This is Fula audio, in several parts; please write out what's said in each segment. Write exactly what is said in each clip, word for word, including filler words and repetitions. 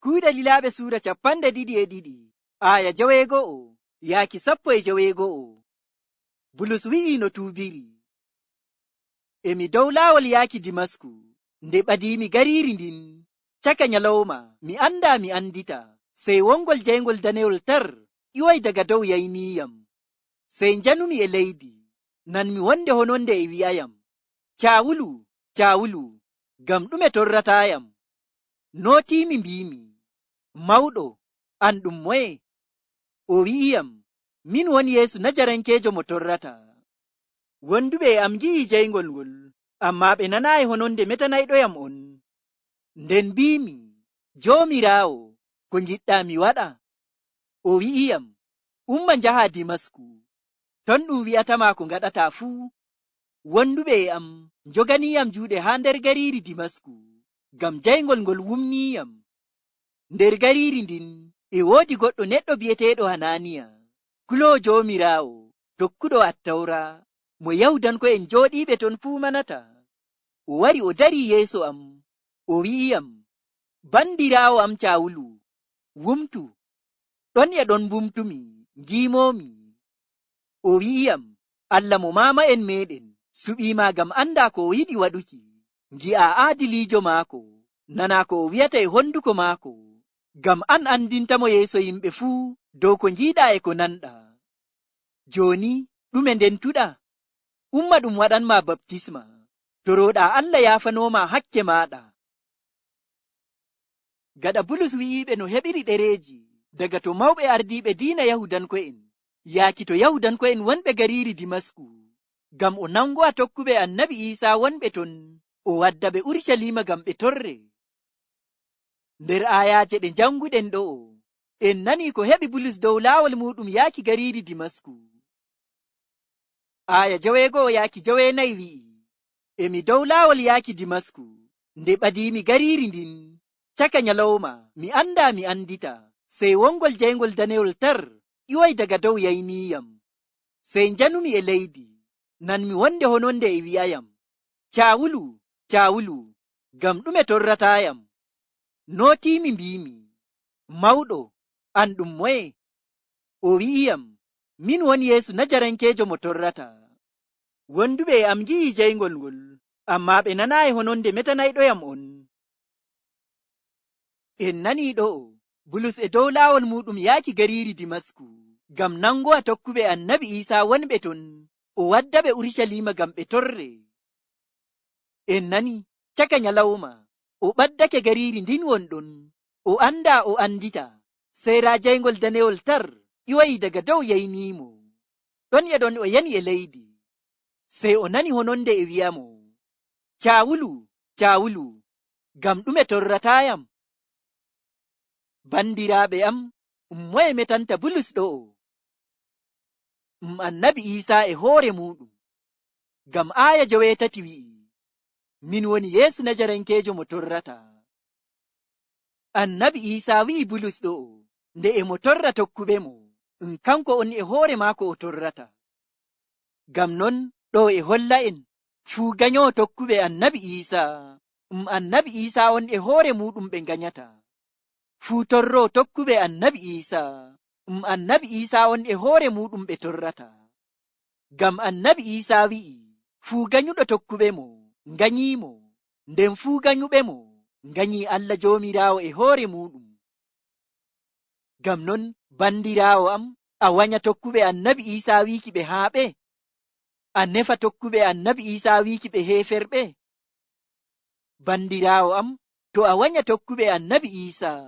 Kuuɗe Lilaaɓe suura cappanɗe ɗiɗi e ɗiɗi, aaya joweego'o yaaki sappo e joweego'o. Bulus wi'i no tuubiri. E mi dow laawol yaaki Dimasku, nde ɓadiimi gariiri ndin, caka nyalawma, mi anndaa mi anndita, sey wongol jayngol danewol tar ƴiwoy daga dow yayniiyam. Sey njanumi e leydi, nanmi wonde hononde e wi'ayam, "Caawulu, Caawulu, ngam ɗume torrataayam?" Nootiimi mbiimi, "Mawɗo, an ɗum moye?" O wi'iyam, "Min woni Yeesu Najarankeejo mo torrataa." Wonduɓe e am ngi'i jayngol ngol, ammaa ɓe nanaayi hononde metanayɗoyam on. Nden mbiimi, "Joomiraawo, ko ngiɗɗaa mi waɗa?" O wi'iyam, "Umma njahaa Dimasku. Ton ɗum wi'atamaa ko ngaɗataa fuu." Wonduɓe e am njoganiiyam juuɗe haa nder gariiri Dimasku, ngam jayngol ngol wumniiyam. Nder gariiri ndin e woodi goɗɗo neɗɗo bi'eteeɗo Hanaaniya, kuloowo Joomiraawo, tokkuɗo Attawra, mo Yahuudanko'en jooɗiiɓe ton fuu manata. O wari o darii yeeso am, o wi'iyam, "Bandiraawo am Caawulu, wumtu." Ɗon e ɗon mbumtumi, ngiimoomi. O wi'iyam, "Allah mo maama'en meeɗen suɓii ma ngam anndaa ko o yiɗi waɗuki, ngi'aa aadiliijo maako, nanaa ko o wi'ata e honduko maako, ngam an anndinta mo yeeso yimɓe fuu dow ko ngiiɗaa e ko nanɗaa. Jooni, ɗume ndentuɗaa? Umma ɗum waɗan ma baptisma, torooɗaa Allah yaafanoo ma hakke maaɗa." Gaɗa Bulus wi'iiɓe no heɓiri ɗereeji daga to mawɓe ardiiɓe diina Yahuudanko'en, yaaki to Yahuudanko'en wonɓe gariiri Dimasku, ngam o nangowa tokkuɓe Annabi Iisaa wonɓe ton, o wadda ɓe Urucaliima ngam ɓe torre. Nder aayaaje ɗe njannguɗen ɗo'o, en nanii ko heɓi Bulus dow laawol muuɗum yaaki gariiri Dimasku. Aaya joweego'o yaaki joweenayi wi'i, "E mi dow laawol yaaki Dimasku, nde ɓadiimi gariiri ndin, caka nyalawma, mi anndaa mi anndita, sey wongol jayngol danewol tar ƴiwoy daga dow yayniiyam. Sey njanumi e leydi, nanmi wonde hononde e wi'ayam, 'Caawulu, Caawulu, ngam ɗume torrataayam?' Nootiimi mbiimi, 'Mawɗo, an ɗum moye?' O wi'iyam, 'Min woni Yeesu Najarankeejo mo torrataa.' Wonduɓe e am ngi'i jayngol ngol, ammaa ɓe nanaayi hononde metanayɗoyam on. En nanii ɗo'o, Bulus e dow laawol muuɗum yaaki gariiri Dimasku, ngam nangowa tokkuɓe Annabi Iisaa wonɓe ton, o wadda ɓe Urucaliima ngam ɓe torre. En nanii, caka nyalawma, o ɓaddake gariiri ndin wonɗon, o anndaa o anndita, sey raa jayngol danewol tar ƴiwoyi daga dow yayniimo. Ɗon e ɗon o yani e leydi. Sey o nani hononde e wi'amo, 'Caawulu, Caawulu, ngam ɗume torrataayam?' Bandiraaɓe am, moye metanta Bulus ɗo'o? Ɗum Annabi Iisaa e hoore muuɗum. Ngam aaya joweetati wi'i, 'Min woni Yeesu Najarankeejo mo torrataa.' Annabi Iisaa wi'i Bulus ɗo'o, nde e mo torra tokkuɓe mo, ɗum kanko on e hoore maako o torrata. Ngam non, ɗo'o e holla en, fuu ganyoowo tokkuɓe Annabi Iisaa, ɗum Annabi Iisaa on e hoore muuɗum ɓe nganyata. Fuu torroowo tokkuɓe Annabi Iisaa, ɗum Annabi Iisaa on e hoore muuɗum ɓe torrata. Ngam Annabi Iisaa wi'i, fuu ganyuɗo tokkuɓe mo, nganyii mo, nden fuu ganyuɓe mo, nganyii Allah Joomiraawo e hoore muuɗum. Ngam non, bandiraawo am, a wanya tokkuɓe Annabi Iisaa wiiki ɓe haaɓe? A nefa tokkuɓe Annabi Iisaa wiiki ɓe heeferɓe? Bandiraawo am, to a wanya tokkuɓe Annabi Iisaa,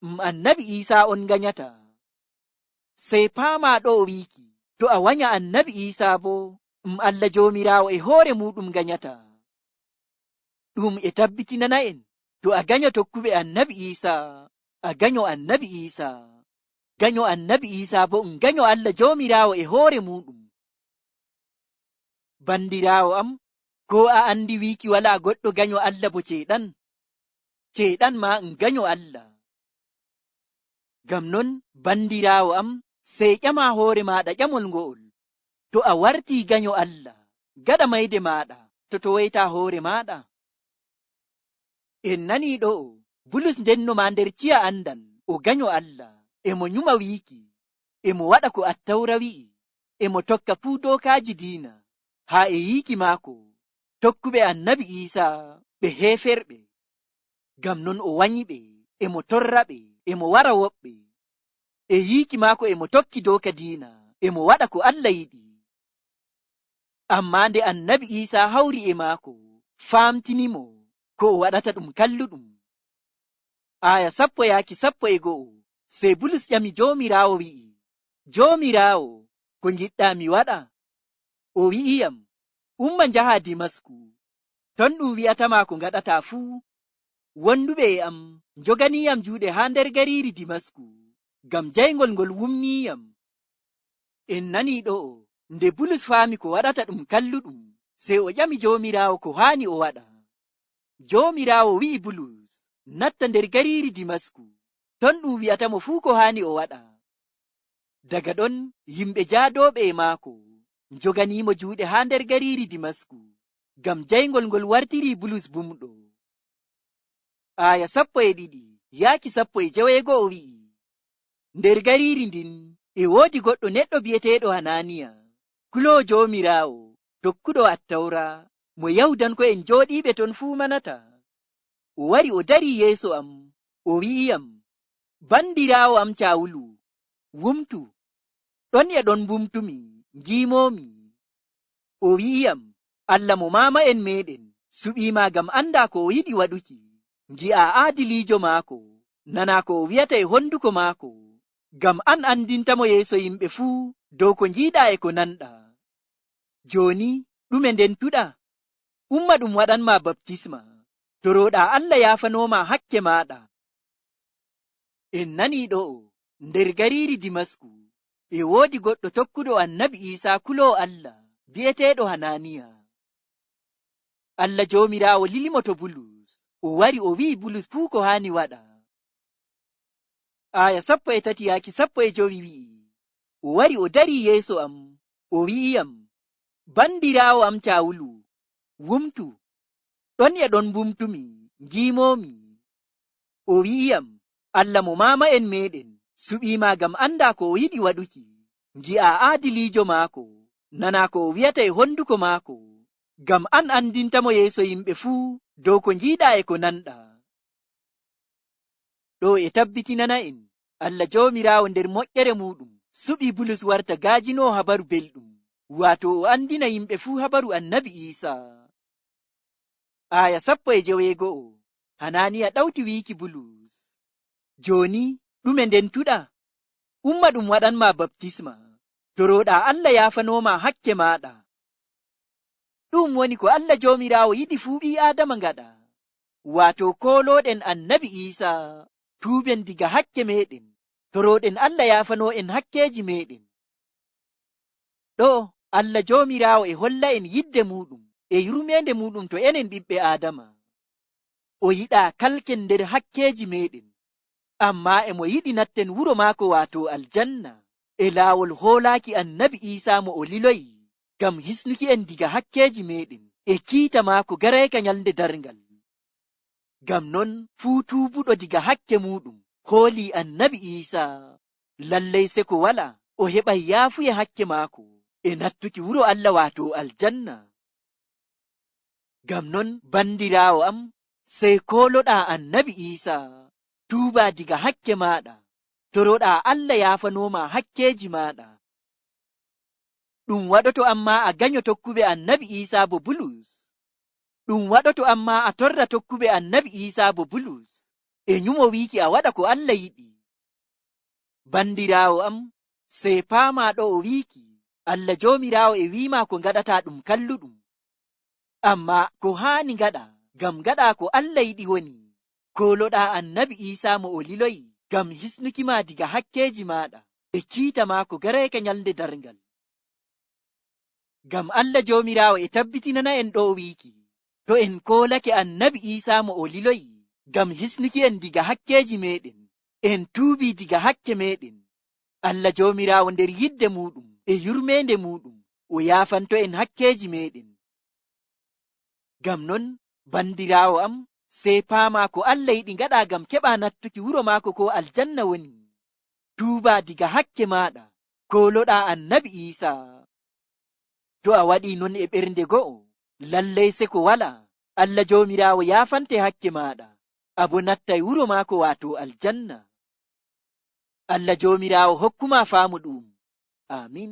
ɗum Annabi Iisaa on nganyata. Sey paamaa ɗo'o wiiki, to a wanya Annabi Iisaa boo, ɗum Allah Joomiraawo e hoore muuɗum nganyata. Ɗum e tabbitinana en, to a ganyo tokkuɓe Annabi Iisaa, a ganyo Annabi Iisaa. Ganyo Annabi Iisaa boo ɗum ganyo Allah Joomiraawo e hoore muuɗum. Bandiraawo am, koo a anndi wiiki walaa goɗɗo ganyo Allah bo Ceyɗan? Ceyɗan maa ɗum ganyo Allah. Ngam non, bandiraawo am, sey ƴamaa hoore maaɗa ƴamol ngo'ol. To a wartii ganyo Allah, gaɗa mayde maaɗa, to towoytaa hoore maaɗa. En nanii ɗo'o, Bulus ndenno ma nder ciya anndal o ganyo Allah, e mo nyuma wiiki, e mo waɗa ko Attawra wi'i, e mo tokka fuu dookaaji diina, haa e yiiki maako, tokkuɓe Annabi Iisa ɓe heeferɓe. Ngam non o wanyi ɓe, e mo torra ɓe, e mo wara woɓɓe. E yiiki maako e mo tokki dooka diina, e mo waɗa ko Allah yiɗi. Ammaa nde Annabi Iisa hawri e maako, faamtini mo ko o waɗata ɗum kalluɗum. Aaya sappo yaaki sappo e go'o, sey Bulus ƴami Joomiraawo, wi'i, "Joomiraawo, ko ngiɗɗaa mi waɗa?" O wi'i yam, "Umma njahaa Dimasku. Ton ɗum wi'atama ko ngaɗataa fuu." Wonduɓe e am njoganii yam juuɗe haa nder gariiri Dimasku, ngam jayngol ngol wumnii yam. En nanii ɗo'o, nde Bulus faami ko waɗata ɗum kalluɗum, sey o ƴami Joomiraawo ko haani o waɗa. Joomiraawo wi'i Bulus, "Natta nder gariiri Dimasku, ton ɗum wi'ata mo fuu ko haani o waɗa." Daga ɗon, yimɓe jaadooɓe e maako njoganii mo juuɗe haa nder gariiri Dimasku, ngam jayngol ngol wartirii Bulus bumɗo. Aaya sappo e ɗiɗi yaaki sappo e joweego'o wi'i, "Nder gariiri ndin e woodi goɗɗo neɗɗo bi'eteeɗo Hanaaniya, kuloowo Joomiraawo, tokkuɗo Attawra, mo Yahuudanko'en jooɗiiɓe ton fuu manata. O wari o darii yeeso am, o wi'i yam, 'Bandiraawo am Caawulu, wumtu.' Ɗon e ɗon mbumtumi, ngiimoomi." O wi'i yam, "Allah mo maama'en meeɗen suɓii ma ngam anndaa ko o yiɗi waɗuki. Ngi'aa aadiliijo maako, nanaa ko o wi'ata e honduko maako, ngam an anndinta mo yeeso yimɓe fuu dow ko ngiiɗaa e ko nanɗaa. Jooni, ɗume ndentuɗaa? Umma ɗum waɗan ma baptisma, torooɗaa Allah yaafanoo ma hakke maaɗa." En nanii ɗo'o, nder gariiri Dimasku, e woodi goɗɗo tokkuɗo Annabi Iisa kuloowo Allah, bi'eteeɗo Hanaaniya. Allah Joomiraawo lili mo to Bulus, o wari o wi'i Bulus fuu ko haani waɗa. Aaya sappo e tati yaaki sappo e jowi wi'i, "O wari o darii yeeso am, o wi'i yam, 'Bandiraawo am Caawulu, wumtu.' Ɗon e ɗon mbumtumi, ngiimoomi." O wi'i yam, "Allah mo maama'en meeɗen suɓii ma ngam anndaa ko o yiɗi waɗuki. Ngi'aa aadiliijo maako, nanaa ko o wi'ata e honduko maako, ngam an anndinta mo yeeso yimɓe fuu dow ko ngiiɗaa e ko nanɗaa." Ɗo e tabbitinana en, Allah Joomiraawo nder moƴƴere muuɗum suɓi Bulus warta gaajinoowo Habaru Belɗum, waato o anndina yimɓe fuu habaru Annabi Iisa. Aaya sappo e joweego'o, Hanaaniya ɗawti wiiki Bulus, "Jooni, ɗume ndentuɗaa? Umma ɗum waɗan ma baptisma, torooɗaa Allah yaafanoo ma hakke maaɗa." Ɗum woni ko Allah Joomiraawo yiɗi fuu ɓii Aadama ngaɗa, waato koolooɗen Annabi Iisa, tuuben diga hakke meeɗen, torooɗen Allah yaafanoo en hakkeeji meeɗen. Ɗo Allah Joomiraawo e holla en yidde muuɗum e yurmeende muuɗum to enen ɓiɓɓe Aadama. O yiɗaa kalken nder hakkeeji meeɗen, ammaa e mo yiɗi natten wuro maako, waato aljanna, e laawol hoolaaki Annabi Iisa mo o liloyi ngam hisnuki en diga hakkeeji meeɗen e kiita maako garayka nyalnde darngal. Ngam non, fuu tuubuɗo diga hakke muuɗum hoolii Annabi Iisa, lallay seko walaa o heɓay yaafuye hakke maako e nattuki wuro Allah, waato aljanna. Ngam non, bandiraawo am, sey kooloɗaa Annabi Iisa, tuubaa diga hakke maaɗa, toroɗaa Allah yaafanoo ma hakkeeji maaɗa. Ɗum waɗoto ammaa a ganyo tokkuɓe Annabi Iisa bo Bulus. Ɗum waɗoto ammaa a torra tokkuɓe Annabi Iisa bo Bulus, e nyumo wiiki a waɗa ko Allah yiɗi. Bandiraawo am, sey paamaa ɗo o wiiki, Allah Joomiraawo e wi'i ma ko ngaɗataa ɗum kalluɗum. Ammaa ko haani ngaɗaa ngam ngaɗaa ko Allah yiɗi woni, kooloɗaa Annabi Iisa mo o liloyi ngam hisnuki ma diga hakkeeji maaɗa, e kiita maako garayka nyalnde darngal. Ngam Allah Joomiraawo e tabbitinana en ɗo o wiiki, to en koolake Annabi Iisa mo o liloyi ngam hisnuki en diga hakkeeji meeɗen, en tuubii diga hakke meeɗen, Allah Joomiraawo nder yidde muuɗum e yurmeende muuɗum, o yaafanto en hakkeeji meeɗen. Ngam non, bandiraawo am, Sey paamaa ko Alla yiɗi ngaɗaa ngam keɓaa nattuki wuro maako ko aljanna woni. Tuubaa diga hakke maaɗa, kooloɗaa Annabi Iisaa. To a waɗii non e ɓernde go'o, lallay seko walaa, Alla Joomiraawo yaafante hakke maaɗa, a bo nattay wuro maako waato aljanna. Alla Joomiraawo hokkumaa faamu ɗuum. Aamiin.